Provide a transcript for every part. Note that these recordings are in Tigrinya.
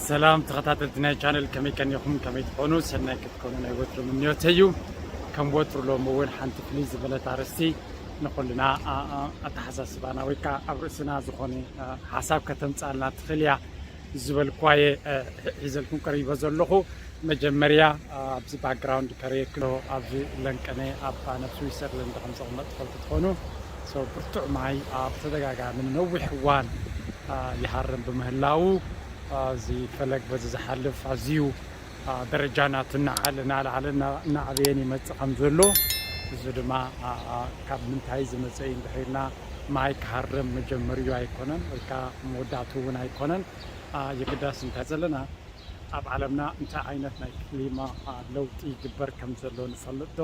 ሰላም ተኸታተልቲ ናይ ቻነል፣ ከመይ ቀኒኹም? ከመይ ትኾኑ? ሰናይ ክትኮኑ ናይ ወትሩ ምንዮተይ እዩ። ከም ወትሩ ሎሚ እውን ሓንቲ ፍልይ ዝበለት ኣርእስቲ ንኹልና፣ ኣ-፣ ኣ-፣ ኣተሓሳስባና ወይ ከዓ ኣብ ርእስና ዝኾነ፣ ኣ፣ ሓሳብ ከተምጻልና ትኽእል እያ ዝበልኳየ፣ እ፣ ሒዘልኩም ቀሪበ ዘለኹ። መጀመርያ፣ ኣ፣ ኣብዚ ባክግራውንድ ከርእየክሎ፣ ኣብዚ ለንቀነ ኣብ ነብ ስዊሰርላንድ ከም ዘቕመጥ ትፈልጡ ትኾኑ። So፣ ብርቱዕ ማይ፣ ኣ፣ ብተደጋጋሚ ንነዊሕ እዋን፣ ኣ፣ ይሃርም ብምህላዉ፣ ኣ፣ እዚ ፈለግ በዚ ዝሓልፍ ኣዝዩ፣ ኣ፣ ደረጃ ናቱ እናዓለ፣ እናዓለ፣ እናዓበየን ይመጽእ ከም ዘሎ፣ እዚ ድማ፣ ኣ፣ ኣ፣ ካብ ምንታይ ዝመጸ እዩ እንድሕር ኢልና፣ ማይ ክሃርም መጀመሪኡ ኣይኮነን፣ ወይ ከዓ መወዳእቱ እውን ኣይኮነን። ኣ፣ የግዳስ እንታይ ዘለና፣ ኣብ ዓለምና እንታይ ዓይነት ናይ ክሊማ፣ ኣ፣ ለውጢ ይግበር ከም ዘሎ ንፈልጥ ዶ?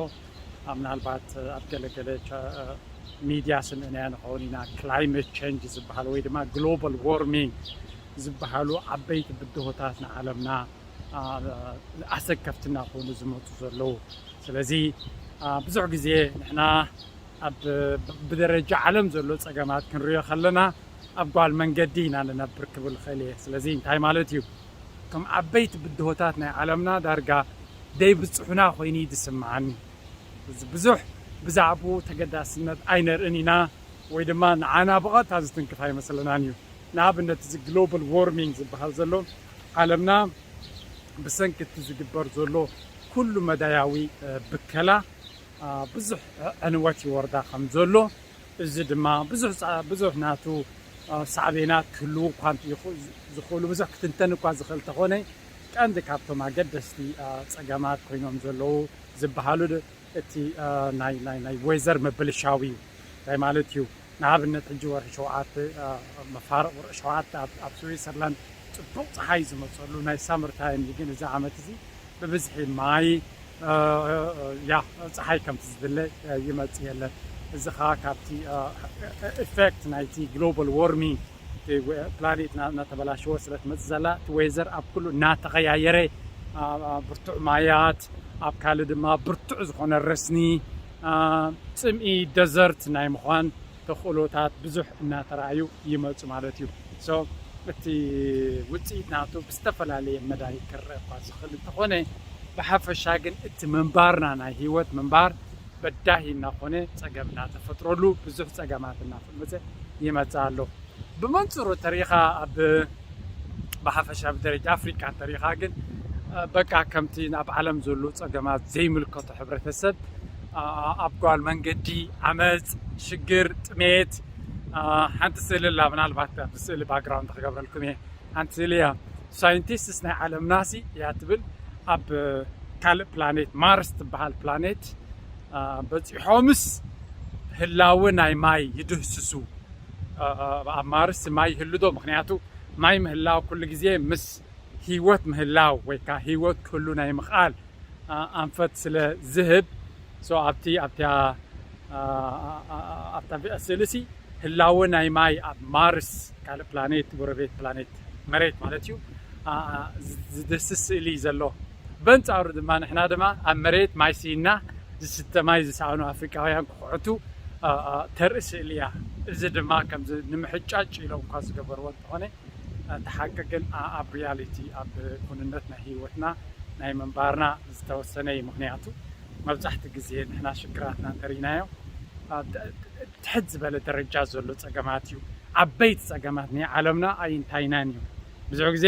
ኣ፣ ምናልባት፣ ኣ፣ ኣብ ገለገለ ቻ-፣ ኣ፣ ሚድያ ስምዕናዮ ንኸውን ኢና። ክላይመት ቸንጅ ዝበሃል ወይ ድማ ግሎባል ዎርሚንግ ዝበሃሉ ዓበይቲ ብድሆታት ንዓለምና፣ ኣ፣ ኣሰከፍቲ እናኾኑ ዝመፁ ዘለዉ። ስለዚ፣ ኣ፣ ብዙሕ ግዜ ንሕና ኣብ፣ ብደረጃ ዓለም ዘሎ ጸገማት ክንሪኦ ከለና፣ ኣብ ጓል መንገዲ ኢና ንነብር ክብል እኽእል እየ። ስለዚ እንታይ ማለት እዩ? እቶም ዓበይቲ ብድሆታት ናይ ዓለምና ዳርጋ ደይብጽሑና ኮይኑ እዩ ዝስምዓኒ። እዚ ብዙሕ ብዛዕባኡ ተገዳስነት ኣይነርእን ኢና፣ ወይ ድማ ንዓና ብቐጥታ ዝትንክፍ ኣይመስለናን እዩ። ንኣብነት፣ እዚ ግሎባል ዎርሚንግ ዝበሃል ዘሎ፣ ዓለምና ብሰንኪ እቲ ዝግበር ዘሎ ኩሉ መዳያዊ፣ እ፣ ብከላ፣ አ፣ ብዙሕ ዕንወት ይወርዳ ከም ዘሎ፣ እዚ ድማ ብዙሕ ሳ-፣ ብዙሕ ናቱ፣ አ፣ ሳዕቤናት ክህልዉ እኳ እንተ ይኹ-፣ ዝኽእሉ፣ ብዙሕ ክትንተን እኳ ዝኽእል እንተኾነ፣ ቀንዲ ካብቶም ኣገደስቲ፣ አ፣ ጸገማት ኮይኖም ዘለዉ ዝበሃሉ ድ-፣ እቲ፣ አ፣ ናይ፣ ናይ፣ ናይ ዌዘር ምብልሻው እዩ። እንታይ ማለት እዩ? ንኣብነት፣ ሕጂ ወርሒ ሸውዓተ፣ አ፣ መፋርቕ ወርሒ ሸውዓተ ኣብ፣ ኣብ ስዊዘርላንድ ጽቡቕ ጸሓይ ዝመጸሉ ናይ ሳመር ታይም እዩ። ግን እዚ ዓመት እዚ ብብዝሒ ማይ፣ እ፣ እ፣ ያ፣ ጸሓይ ከምቲ ዝድለ፣ እ፣ ይመጽእ የለን። እዚ ኸኣ ካብቲ፣ እ፣ እ፣ ኢፌክት ናይቲ ግሎባል ዎርሚንግ፣ እቲ ወ-፣ ፕላኔት እና-፣ እናተበላሸወ ስለ ትመጽእ ዘላ፣ እቲ ዌዘር ኣብ ኩሉ እናተቐያየረ፣ ኣ-፣ ኣ-፣ ብርቱዕ ማያት፣ ኣብ ካልእ ድማ ብርቱዕ ዝኾነ ረስኒ፣ ኣ፣ ጽምኢ፣ ደዘርት ናይ ምዃን ተኽእሎታት ብዙሕ እናተራእዩ ይመጹ ማለት እዩ። So፣ እቲ ውጽኢት ናቱ ብዝተፈላለየ መዳይ ክረአ እኳ ዝኽእል እንተኾነ፣ ብሓፈሻ ግን እቲ ምንባርና፣ ናይ ህይወት ምንባር በዳሂ እናኾነ፣ ጸገም እናተፈጥረሉ፣ ብዙሕ ጸገማት እናፈመጸ ይመጽእ ኣሎ። ብመንጽሩ ተሪኻ ኣብ ብሓፈሻ ብደረጃ ኣፍሪቃ እንተሪኻ ግን፣ እ፣ በቃ ከምቲ ናብ ዓለም ዘሎ ጸገማት ዘይምልከቶ ሕብረተሰብ፣ ኣ፣ ኣብ ጓል መንገዲ፣ ዓመጽ፣ ሽግር፣ ጥሜት፣ ኣ፣ ሓንቲ ስእሊ ኣላ፣ ምናልባት ኣብቲ ስእሊ ባክግራውንድ ክገብረልኩም እየ። ሓንቲ ስእሊ እያ። ሳይንቲስትስ ናይ ዓለምናሲ እያ ትብል፣ ኣብ ካልእ ፕላኔት፣ ማርስ ትበሃል ፕላኔት፣ ኣ፣ በጺሖምስ ህላወ ናይ ማይ ይድህስሱ። ኣ፣ ኣ፣ ኣብ ማርስ ማይ ይህሉ ዶ? ምኽንያቱ ማይ ምህላው ኩሉ ግዜ ምስ ህይወት ምህላው ወይ ከዓ ህይወት ክህሉ ናይ ምኽኣል፣ ኣ፣ ኣንፈት ስለ ዝህብ፣ so ኣብቲ፣ ኣብታ፣ ኣ፣ ኣ፣ ኣ፣ ኣብታ ስእሊ ሲ ህላወ ናይ ማይ ኣብ ማርስ፣ ካልእ ፕላኔት፣ ጎረቤት ፕላኔት መሬት ማለት እዩ፣ ኣ፣ ኣ፣ ዝ-፣ ዝድህስስ ስእሊ እዩ ዘሎ። በንጻሩ ድማ ንሕና ድማ ኣብ መሬት ማይ ስኢና ዝስተ ማይ ዝሰኣኑ ኣፍሪቃውያን ክኹዕቱ፣ ኣ፣ ኣ፣ ተርኢ ስእሊ እያ። እዚ ድማ ከምዚ ንምሕጫጭ ኢሎም እኳ ዝገበርዎ እንተኾነ፣ እቲ ሓቂ ግን ኣ-፣ ኣብ ሪያሊቲ፣ ኣብ ኩንነት ናይ ህይወትና፣ ናይ ምንባርና ዝተወሰነ እዩ። ምኽንያቱ መብዛሕትኡ ግዜ ንሕና ሽግራትና እንተሪእናዮ፣ ኣብ ት-፣ ትሕት ዝበለ ደረጃ ዘሎ ጸገማት እዩ። ዓበይቲ ጸገማት ናይ ዓለምና ኣይንታይናን እዩ። ብዙሕ ግዜ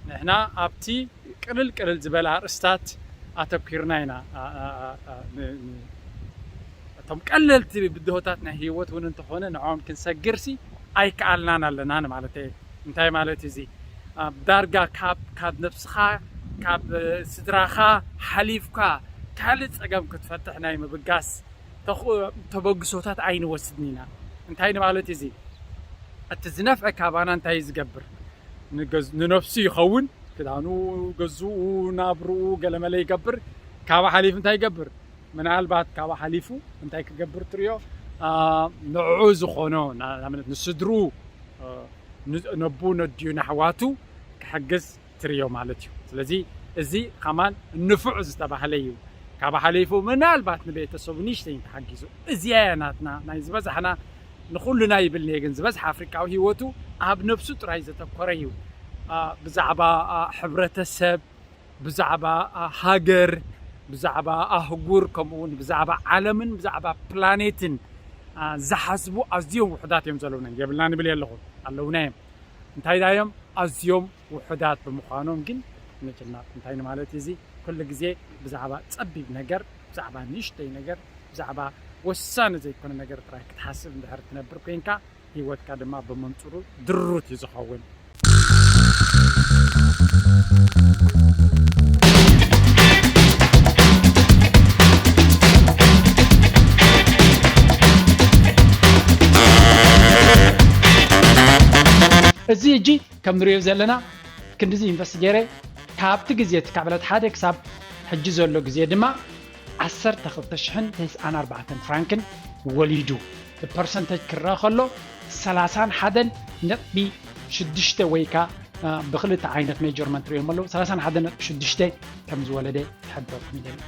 ንሕና ኣብቲ ቅልል ቅልል ዝበለ ኣርእስታት ኣተኲርና ኢና። ኣ-፣ ኣ-፣ ኣ-፣ ኣ-፣ ን-፣ ን-፣ እቶም ቀለልቲ ብድሆታት ናይ ህይወት እውን እንተኾነ ንዕኦም ክንሰግርሲ ኣይከኣልናን ኣለና ንማለት እየ። እንታይ ማለት እዩ እዚ? ኣብ ዳርጋ ካብ፣ ካብ ነብስኻ፣ ካብ፣ እ፣ ስድራኻ ሓሊፍካ ካልእ ጸገም ክትፈትሕ ናይ ምብጋስ ተኽ-፣ ተበግሶታት ኣይንወስድን ኢና። እንታይ ንማለት እዩ እዚ? እቲ ዝነፍዐ ካባና እንታይ እዩ ዝገብር? ንገዝ-፣ ንነፍሱ ይኸውን፣ ክዳኑ፣ ገዝኡ፣ ናብርኡ፣ ገለመለ ይገብር። ካባ ሓሊፉ እንታይ ይገብር? ምናልባት ካባ ሓሊፉ እንታይ ክገብር ትርእዮ? ኣ፣ ንዕኡ ዝኾኖ፣ ና-፣ ንኣብነት ንስድርኡ፣ እ፣ ን-፣ ነቡ ነዲኡ ንኣሕዋቱ ክሕግዝ ትርእዮ ማለት እዩ። ስለዚ እዚ ከማን ንፉዕ ዝተባህለ እዩ። ካብ ሓሊፉ ምናልባት ንቤተሰቡ ንእሽተይ እንተሓጊዙ፣ እዚኣ እያ ናትና፣ ናይ ዝበዝሓና፣ ንኹልና ይብልን እየ፣ ግን ዝበዝሓ ኣፍሪቃዊ ህይወቱ ኣብ ነብሱ ጥራይ ዘተኮረ እዩ። ብዛዕባ ሕብረተሰብ፣ ብዛዕባ ሃገር፣ ብዛዕባ ኣህጉር፣ ከምኡ እውን ብዛዕባ ዓለምን ብዛዕባ ፕላኔትን ዝሓስቡ ኣዝዮም ውሑዳት እዮም ዘለውና። የብልና ንብል የለኹም፣ ኣለውና እዮም። እንታይ ዳዮም? ኣዝዮም ውሑዳት ብምዃኖም ግን ንጭነቕ። እንታይ ንማለት እዚ? ኩሉ ግዜ ብዛዕባ ጸቢብ ነገር፣ ብዛዕባ ንእሽተይ ነገር፣ ብዛዕባ ወሳኒ ዘይኮነ ነገር ጥራይ ክትሓስብ እንድሕር ትነብር ኮይንካ፣ ህይወትካ ድማ ብመንጽሩ ድሩት እዩ ዝኸውን። እዚ ሕጂ ከም ንሪኦ ዘለና ክንድዚ ኢንቨስት ገይረ፣ ካብቲ ግዜ እቲ ካብ ዕለት ሓደ ክሳብ ሕጂ ዘሎ ግዜ ድማ ዓሰርተ ክልተ ሽሕን ተስዓን ኣርባዕተን ፍራንክን ወሊዱ። ብፐርሰንተጅ ክረአ ከሎ ሰላሳን ሓደን ነጥቢ ሽዱሽተ ወይ ከኣ ብክልተ ዓይነት ሜጀርመንት ሪኦም ኣለዉ ሰላሳን ሓደን ነጥቢ ሽዱሽተ ከም ዝወለደ ክሕብረኩም ይደሊ።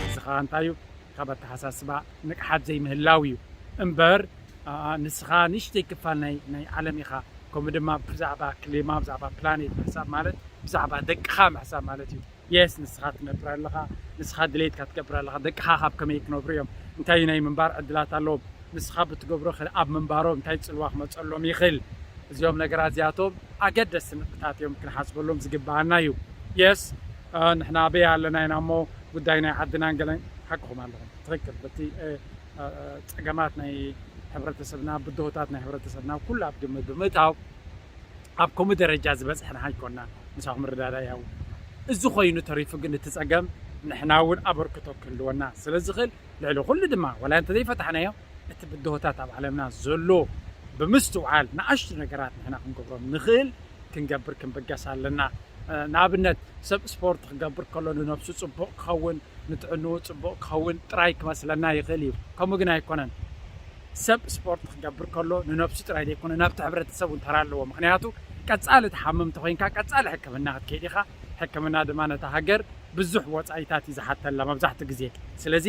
እዚ ከዓ እንታይ እዩ? ካብ ኣተሓሳስባ ንቕሓት ዘይምህላው እዩ እምበር፣ ንስኻ ንእሽተይ ክፋል ናይ ዓለም ኢኻ። ከምኡ ድማ ብዛዕባ ክሊማ፣ ብዛዕባ ፕላኔት ምሕሳብ ማለት ብዛዕባ ደቅኻ ምሕሳብ ማለት እዩ። የስ፣ ንስኻ ትነብር ኣለኻ፣ ንስኻ ድሌትካ ትገብር ኣለኻ። ደቅኻ ካብ ከመይ ክነብሩ እዮም? እንታይ ናይ ምንባር ዕድላት ኣለዎም? ንስኻ ብትገብሮ ኣብ ምንባሮም እንታይ ጽልዋ ክመጸሎም ይኽእል? እዚኦም ነገራት እዚኣቶም ኣገደስቲ ንጥብታት እዮም፣ ክንሓስበሎም ዝግብኣና እዩ። የስ፣ ንሕና ኣበይ ኣለና ኢና እሞ ጉዳይ ናይ ዓድናን ገለን ሓቅኹም ኣለኹም። ትኽክል። በቲ ጸገማት ናይ ሕብረተሰብና፣ ብድሆታት ናይ ሕብረተሰብና ኩሉ ኣብ ግምት ብምእታው ኣብ ከምኡ ደረጃ ዝበጽሕና ኣይኮንና። ምሳኹም ርዳዳ ያው እዚ ኮይኑ ተሪፉ ግን እቲ ጸገም ንሕና እውን ኣበርክቶ ክህልወና ስለ ዝኽእል ልዕሊ ኩሉ ድማ ዋላ እንተዘይፈታሕናዮ እቲ ብድሆታት ኣብ ዓለምና ዘሎ ብምስትውዓል ንኣሽቱ ነገራት ንሕና ክንገብሮም ንኽእል ክንገብር ክንብገስ ኣለና። ንኣብነት ሰብ ስፖርት ክገብር ከሎ ንነብሱ ጽቡቕ ክኸውን ንጥዕንኡ ጽቡቕ ክኸውን ጥራይ ክመስለና ይኽእል እዩ። ከምኡ ግን ኣይኮነን። ሰብ ስፖርት ክገብር ከሎ ንነብሱ ጥራይ ዘይኮነ ናብቲ ሕብረተሰብ እውን ተራ ኣለዎ። ምክንያቱ ቀጻሊ ትሓምም እንተኮይንካ ቀጻሊ ሕክምና ክትከይድ ኢኻ። ሕክምና ድማ ነታ ሃገር ብዙሕ ወጻኢታት እዩ ዝሓተላ መብዛሕትኡ ግዜ። ስለዚ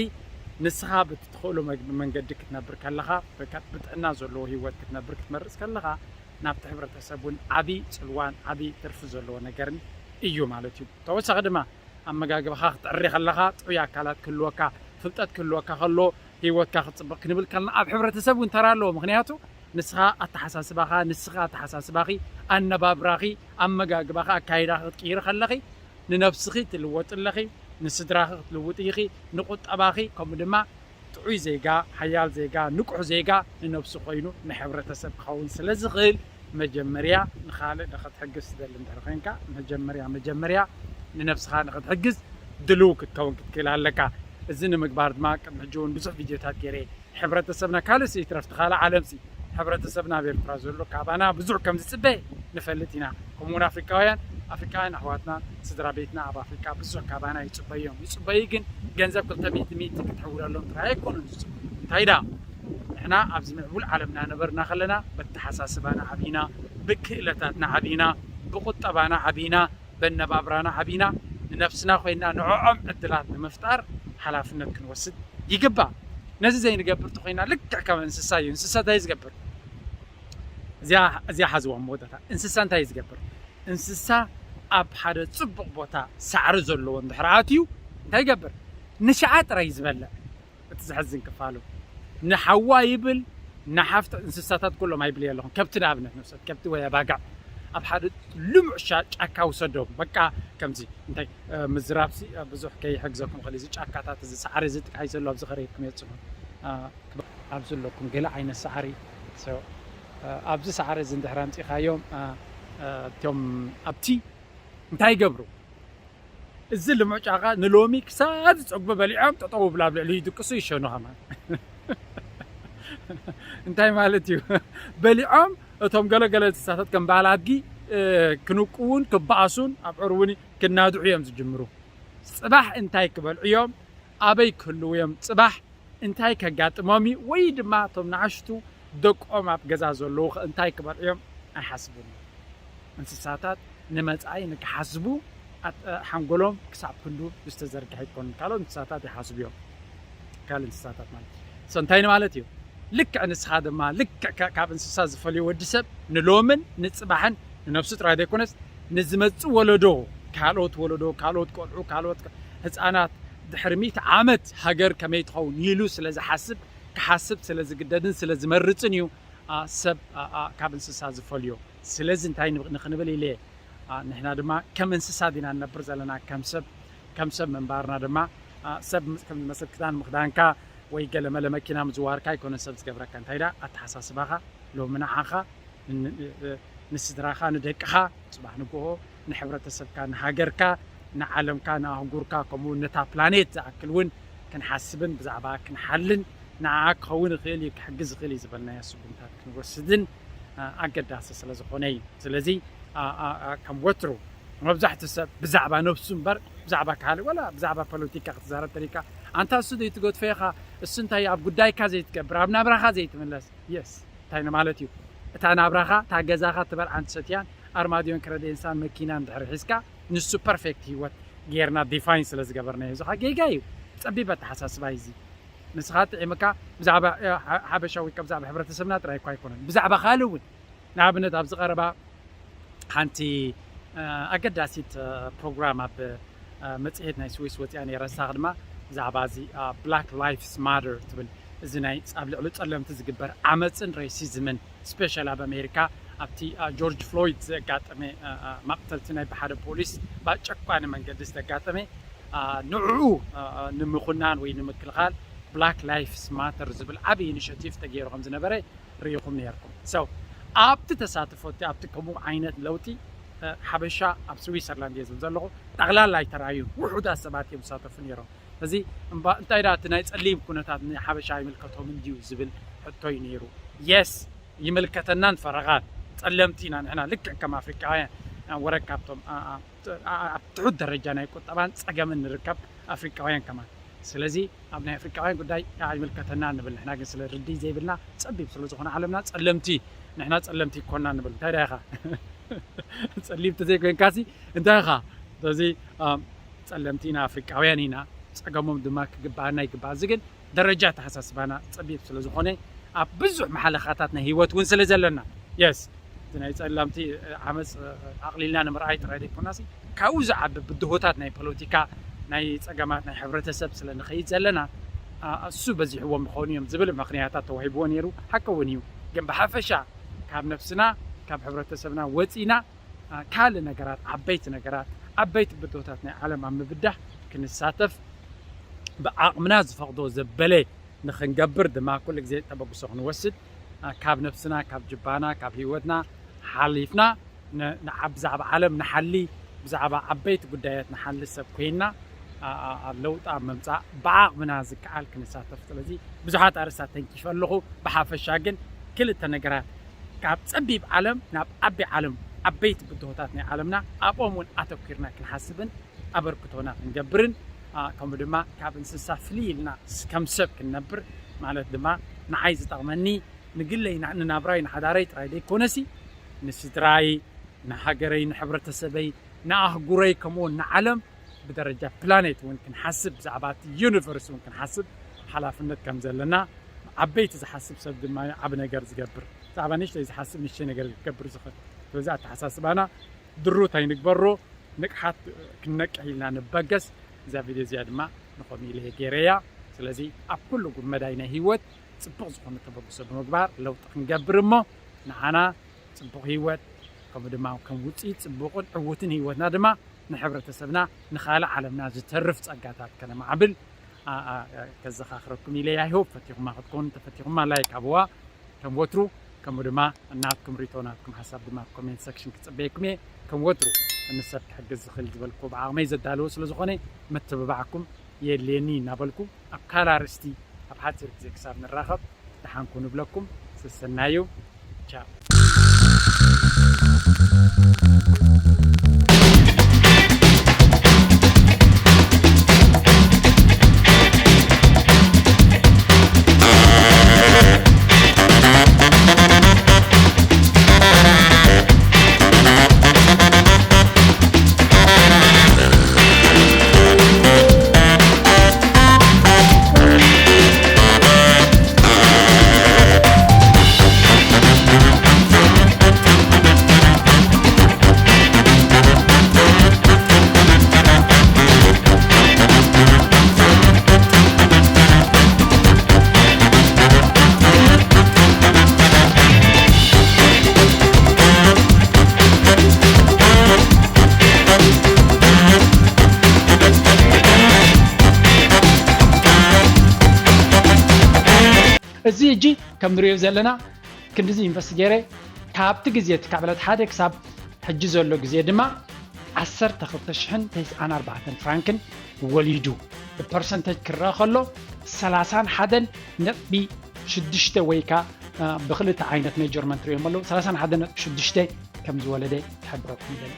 ንስኻ በቲ ትኽእሎ መግ- መንገዲ ክትነብር ከለኻ በቃ ብጥዕና ዘለዎ ህይወት ክትነብር ክትመርጽ ከለኻ ናብቲ ሕብረተሰብ እውን ዓብዪ ጽልዋን ዓብዪ ትርፊ ዘለዎ ነገርን እዩ ማለት እዩ። ተወሳኺ ድማ ኣመጋግባኻ ክትዕሪ ከለኻ ጥዑይ ኣካላት ክህልወካ፣ ፍልጠት ክህልወካ ከሎ ህይወትካ ክትጽብቕ ክንብል ከለና ኣብ ሕብረተሰብ እውን ተራ ኣለዎ። ምክንያቱ ንስኻ ኣተሓሳስባኻ፣ ንስኻ ኣተሓሳስባኺ፣ ኣነባብራኺ፣ ኣመጋግባኺ፣ ኣካይዳኺ ክትቅይሪ ከለኺ ንነብስኺ ትልወጢ ኣለኺ፣ ንስድራኺ ክትልውጢ ኢኺ፣ ንቁጠባኺ ከምኡ ድማ ጥዑይ ዜጋ፣ ሓያል ዜጋ፣ ንቁሕ ዜጋ ንነብሱ ኮይኑ ንሕብረተሰብ ክኸውን ስለ ዝኽእል መጀመርያ ንኻልእ ንኽትሕግዝ ትደሊ እንድሕር ኮይንካ መጀመርያ መጀመርያ ንነብስኻ ንኽትሕግዝ ድልው ክትከውን ክትክእል ኣለካ። እዚ ንምግባር ድማ ቅድሚ ሕጂ እውን ብዙሕ ቪድዮታት ገይረ ሕብረተሰብና ካልእ ሲ ይትረፍ ካልእ ዓለም ሲ ሕብረተሰብና ኣብ ኤርትራ ዘሎ ካባና ብዙሕ ከም ዝፅበ ንፈልጥ ኢና። ከምኡውን ኣፍሪካውያን ኣፍሪካውያን ኣሕዋትና ስድራ ቤትና ኣብ ኣፍሪካ ብዙሕ ካባና ይፅበዩ እዮም። ይፅበዩ ግን ገንዘብ ክልተ ሚእቲ ሚእቲ ክትሕውለሎም ጥራይ ኣይኮኑን ዝፅበዩ። እንታይ ዳ ንሕና ኣብዚ ምዕቡል ዓለምና ነበርና ከለና በተሓሳስባና ዓብና፣ ብክእለታትና ዓብና፣ ብቁጠባና ዓብና፣ በነባብራና ዓብና ንነብስና ኮይና ንዕዖም ዕድላት ንምፍጣር ሓላፍነት ክንወስድ ይግባእ። ነዚ ዘይንገብር ተኮይና ልክዕ ከም እንስሳ እዩ። እንስሳ እንታይ ዝገብር? እዚኣ ሓዝዋ መወዳእታ እንስሳ እንታይ ዝገብር? እንስሳ ኣብ ሓደ ፅቡቕ ቦታ ሳዕሪ ዘለዎ እንድሕር ኣትዩ እንታይ ይገብር? ንሽዓ ጥራይ እዩ ዝበልዕ። እቲ ዘሕዝን ክፋሉ ንሓዋ ይብል። ንሓፍቲ እንስሳታት ኩሎም ኣይብል ኣለኹም ከብቲ ንኣብነት ንውሰድ ከብቲ ወይ ኣባጋዕ ኣብ ሓደ ልሙዕ ሻ- ጫካ ውሰዶም በቃ ከምዚ እንታይ ምዝራብሲ ብዙሕ ከይሕግዘኩም ኽእል እዚ ጫካታት እዚ ሳዕሪ እዚ ጥቃይ ዘሎ ኣብዚ ኸረይድኩም የፅኑ ኣብዚ ኣለኩም ገለ ዓይነት ሳዕሪ ኣብዚ ሳዕሪ እዚ እንድሕር ኣምፂኻዮም እቶም ኣብቲ እንታይ ይገብሩ እዚ ልሙዕ ጫካ ንሎሚ ክሳብ ዝፀግቡ በሊዖም ጠጠው ብላ ኣብ ልዕሊ ይድቅሱ ይሸኑ ከማን እንታይ ማለት እዩ በሊዖም እቶም ገለገለ እንስሳታት ከም በዓል ኣድጊ ክንቁውን ክበኣሱን ኣብ ዕርቡኒ ክናድዑ እዮም ዝጅምሩ ፅባሕ እንታይ ክበልዑ እዮም ኣበይ ክህልዉ እዮም ፅባሕ እንታይ ከጋጥሞም እዩ ወይ ድማ እቶም ንኣሽቱ ደቆም ኣብ ገዛ ዘለዉ ከ እንታይ ክበልዑ እዮም ኣይሓስቡን እንስሳታት ንመጻኢ ንክሓስቡ ሓንጎሎም ክሳብ ክንዱ ዝተዘርግሐ ኣይኮኑን ካልኦት እንስሳታት ይሓስቡ እዮም ካልእ እንስሳታት ማለት so እንታይ ማለት እዩ ልክዕ ንስኻ ድማ ልክዕ ከ- ካብ እንስሳ ዝፈልዮ ወዲ ሰብ ንሎምን ንፅባሕን ንነብሱ ጥራይ ዘይኮነስ ንዝመፅእ ወለዶ፣ ካልኦት ወለዶ፣ ካልኦት ቆልዑ፣ ካልኦት ህፃናት ድሕሪ ሚእቲ ዓመት ሃገር ከመይ ትኸውን ኢሉ ስለ ዝሓስብ፣ ክሓስብ ስለ ዝግደድን ስለ ዝመርፅን እዩ፣ አ፣ ሰብ፣ አ፣ አ፣ ካብ እንስሳ ዝፈልዮ። ስለዚ እንታይ ንብ- ንኽንብል ኢለ፣ አ፣ ንሕና ድማ ከም እንስሳ ዲና ንነብር ዘለና፣ ከም ሰብ፣ ከም ሰብ ምንባርና ድማ፣ አ፣ ሰብ ምስ- ከም ዝመስል ክዳን ምኽዳንካ ወይ ገለመለ መኪና ምዝዋርካ ኣይኮነን ሰብ ዝገብረካ። እንታይ ዳ ኣተሓሳስባኻ ሎሚ ንዓኻ፣ ን- ን- ንስድራኻ፣ ንደቅኻ፣ ጽባሕ ንግሆ ንሕብረተሰብካ፣ ንሃገርካ፣ ንዓለምካ፣ ንኣህጉርካ፣ ከምኡ እውን ነታ ፕላኔት ዝኣክል እውን ክንሓስብን ብዛዕባ ክንሓልን ንዓኣ ክኸውን ይኽእል እዩ፣ ክሕግዝ ይኽእል እዩ ዝበልናዮ ስጉምታት ክንወስድን፣ አ፣ ኣገዳሲ ስለ ዝኾነ እዩ። ስለዚ፣ አ፣ አ፣ አ፣ ከም ወትሩ መብዛሕትኡ ሰብ ብዛዕባ ነብሱ እምበር ብዛዕባ ካልእ ወላ ብዛዕባ ፖለቲካ ክትዛረብ ተሪካ፣ ኣንታ እሱ ዘይትገድፎ ኢኻ፣ እሱ እንታይ ኣብ ጉዳይካ ዘይትገብር፣ ኣብ ናብራኻ ዘይትምለስ። የስ፣ እንታይ ንማለት እዩ? እታ ናብራኻ፣ እታ ገዛኻ፣ ትበልዓን ትሰትያን፣ ኣርማድዮን ክረዴንሳን መኪናን ድሕሪ ሒዝካ፣ ንሱ ፐርፌክት ህይወት ጌርና ዲፋይን ስለ ዝገበርናዮ። እዚ ኸኣ ጌጋ እዩ። ጸቢብ ኣተሓሳስባ እዩ እዚ። ንስኻ ጥዒምካ ብዛዕባ፣ እ፣ ሓ- ሓበሻ ወይ ከኣ ብዛዕባ ሕብረተሰብና ጥራይ እኳ ኣይኮነን፣ ብዛዕባ ካልእ እውን። ንኣብነት ኣብዚ ቀረባ ሓንቲ፣ እ፣ ኣገዳሲት፣ እ፣ ፕሮግራም ኣብ፣ እ፣ መጽሔት ናይ ስዊስ ወጺኣ ነይራ። ንሳ ድማ ብዛዕባ እዚ፣ እ፣ ብላክ ላይፍስ ማተር ትብል፣ እዚ ናይ ኣብ ልዕሊ ጸለምቲ ዝግበር ዓመጽን ሬሲዝምን፣ ስፔሻል ኣብ ኣሜሪካ ኣብቲ፣ እ፣ ጆርጅ ፍሎይድ ዘጋጠመ፣ እ፣ እ፣ መቕተልቲ ናይ ብሓደ ፖሊስ ብጨቋኒ መንገዲ ዝተጋጠመ፣ እ፣ ንዕኡ፣ እ፣ እ፣ ንምኹናን ወይ ንምክልኻል ብላክ ላይፍስ ማተር ዝብል ዓብዪ ኢኒሽቲቭ ተገይሩ ከም ዝነበረ ርኢኹም ነይርኩም። So ኣብቲ ተሳትፎ እቲ ኣብቲ ከምኡ ዓይነት ለውጢ፣ እ፣ ሓበሻ ኣብ ስዊሰርላንድ እየ ዝብል ዘለኹ፣ ጠቕላላ ኣይተራእዩን፣ ውሑዳት ሰባት እዮም ዝሳተፉ ነይሮም። እዚ እምባ እንታይ ደኣ እቲ ናይ ጸሊም ኩነታት ንሓበሻ ኣይምልከቶምን ድዩ ዝብል ሕቶ እዩ ነይሩ። የስ፣ ይምልከተናን ፈረቓን፣ ጸለምቲ ኢና ንሕና፣ ልክዕ ከም ኣፍሪቃውያን፣ እ፣ ወረ ካብቶም፣ እ፣ እ፣ እ፣ ኣብ ትሑት ደረጃ ናይ ቁጠባን ጸገምን ንርከብ ኣፍሪቃውያን ከማን። ስለዚ ኣብ ናይ ኣፍሪቃውያን ጉዳይ ኣይምልከተና ንብል። ንሕና ግን ስለ ርድኢት ዘይብልና፣ ጸቢብ ስለ ዝኾነ ዓለምና፣ ጸለምቲ፣ ንሕና ጸለምቲ ይኮና ንብል። እንታይ ደኣ ኢኻ? ጸሊም ተዘይኮይንካሲ እንታይ ኢኻ? ስለዚ፣ ኣም፣ ጸለምቲ ኢና፣ ኣፍሪቃውያን ኢና፣ ጸገሞም ድማ ክግባኣና ይግባእ። እዚ ግን ደረጃ ኣተሓሳስባና ጸቢብ ስለ ዝኾነ፣ ኣብ ብዙሕ መሓለኻታት ናይ ህይወት እውን ስለ ዘለና፣ የስ፣ እቲ ናይ ጸላምቲ ዓመጽ ኣቕሊልና ንምርኣይ ጥራይ ዘይኮናሲ፣ ካብኡ ዝዓቢ ብድሆታት ናይ ፖለቲካ፣ ናይ ጸገማት ናይ ሕብረተሰብ ስለ ንኸይድ ዘለና፣ ኣ፣ እሱ በዚሕዎም ይኾኑ እዮም ዝብል ምኽንያታት ተዋሂብዎ ነይሩ። ሓቂ እውን እዩ። ግን ብሓፈሻ ካብ ነፍስና፣ ካብ ሕብረተሰብና ወጺና፣ ኣ፣ ካልእ ነገራት፣ ዓበይቲ ነገራት፣ ዓበይቲ ብድሆታት ናይ ዓለም ኣብ ምብዳህ ክንሳተፍ ብዓቕምና ዝፈቕዶ ዘበለ ንኽንገብር ድማ ኩሉ ግዜ ተበግሶ ክንወስድ፣ ኣ፣ ካብ ነፍስና፣ ካብ ጅባና፣ ካብ ህይወትና ሓሊፍና ን-፣ ንዓ-፣ ብዛዕባ ዓለም ንሓሊ፣ ብዛዕባ ዓበይቲ ጉዳያት ንሓሊ ሰብ ኮይንና፣ ኣ-፣ ኣ-፣ ኣብ ለውጢ ኣብ ምምጻእ ብዓቕምና ዝከኣል ክንሳተፍ። ስለዚ ብዙሓት ኣርእስታት ተንኪፈ ኣለኹ። ብሓፈሻ ግን ክልተ ነገራት፣ ካብ ጸቢብ ዓለም ናብ ዓቢ ዓለም፣ ዓበይቲ ብድሆታት ናይ ዓለምና፣ ኣብኦም እውን ኣተኲርና ክንሓስብን ኣበርክቶና ክንገብርን፣ ኣ፣ ከምኡ ድማ ካብ እንስሳ ፍልይ ኢልና ስ-፣ ከም ሰብ ክንነብር፣ ማለት ድማ ንዓይ ዝጠቕመኒ ንግለይ፣ ና-፣ ንናብራይ፣ ንሓዳረይ ጥራይ ዘይኮነሲ፣ ንስድራይ፣ ንሃገረይ፣ ንሕብረተሰበይ፣ ንኣህጉረይ፣ ከምኡ እውን ንዓለም ብደረጃ ፕላኔት እውን ክንሓስብ፣ ብዛዕባ እቲ ዩኒቨርስ እውን ክንሓስብ ሓላፍነት ከም ዘለና፣ ዓበይቲ ዝሓስብ ሰብ ድማ እዩ ዓቢ ነገር ዝገብር። ብዛዕባ ንእሽተይ ዝሓስብ ንእሽተይ ነገር ክገብር ዝኽእል። ስለዚ ኣተሓሳስባና ድሩት ኣይንግበሮ፣ ንቕሓት ክንነቅሕ ኢልና ንበገስ። እዛ ቪድዮ እዚኣ ድማ ንኸምኡ ኢለ እየ ገይረያ። ስለዚ ኣብ ኩሉ ጉ-፣ መዳይ ናይ ህይወት ጽቡቕ ዝኾነ ተበግሶ ብምግባር ለውጢ ክንገብር እሞ ንዓና ጽቡቕ ህይወት፣ ከምኡ ድማ ከም ውጽኢት ጽቡቕን ዕዉትን ህይወትና ድማ ንሕብረተሰብና፣ ንኻልእ ዓለምና ዝተርፍ ጸጋታት ከነማዕብል፣ ኣ-፣ ኣ-፣ ኣ-፣ ከዘኻኽረኩም ኢለ እየ። I hope ፈቲኹማ ክትኮኑ፣ እንተፈቲኹማ ላይክ ሃብዋ። ከም ወትሩ፣ ከምኡ ድማ ናትኩም ሪቶ፣ ናትኩም ሓሳብ ድማ ኣብ ኮሜንት ሰክሽን ክጽበየኩም እየ። ከም ወትሩ፣ ንሰብ ክሕግዝ ዝኽእል ዝበልኩ ብዓቕመይ ዘዳለዎ ስለ ዝኾነ፣ ምትብባዕኩም የድልየኒ እናበልኩ፣ ኣብ ካልእ ኣርእስቲ ኣብ ሓጺር ግዜ ክሳብ ንራኸብ፣ ደሓን ኩኑ እብለኩም። ሰሰናዩ። ቻው። ሕጂ ከም ንሪኦ ዘለና ክንዲዚ ኢንቨስት ገይረ ካብቲ ግዜ እቲ ካብ ዕለት ሓደ ክሳብ ሕጂ ዘሎ ግዜ ድማ ዓሰርተ ክልተ ሽሕን ተስዓን ኣርባዕተን ፍራንክን ወሊዱ። ብፐርሰንተጅ ክረአ ከሎ ሰላሳን ሓደን ነጥቢ ሽዱሽተ ወይ ከኣ ብክልተ ዓይነት ሜጀርመንት ሪኦም ኣለዉ ሰላሳን ሓደን ነጥቢ ሽዱሽተ ከም ዝወለደ ክሕብረኩም ይደሊ።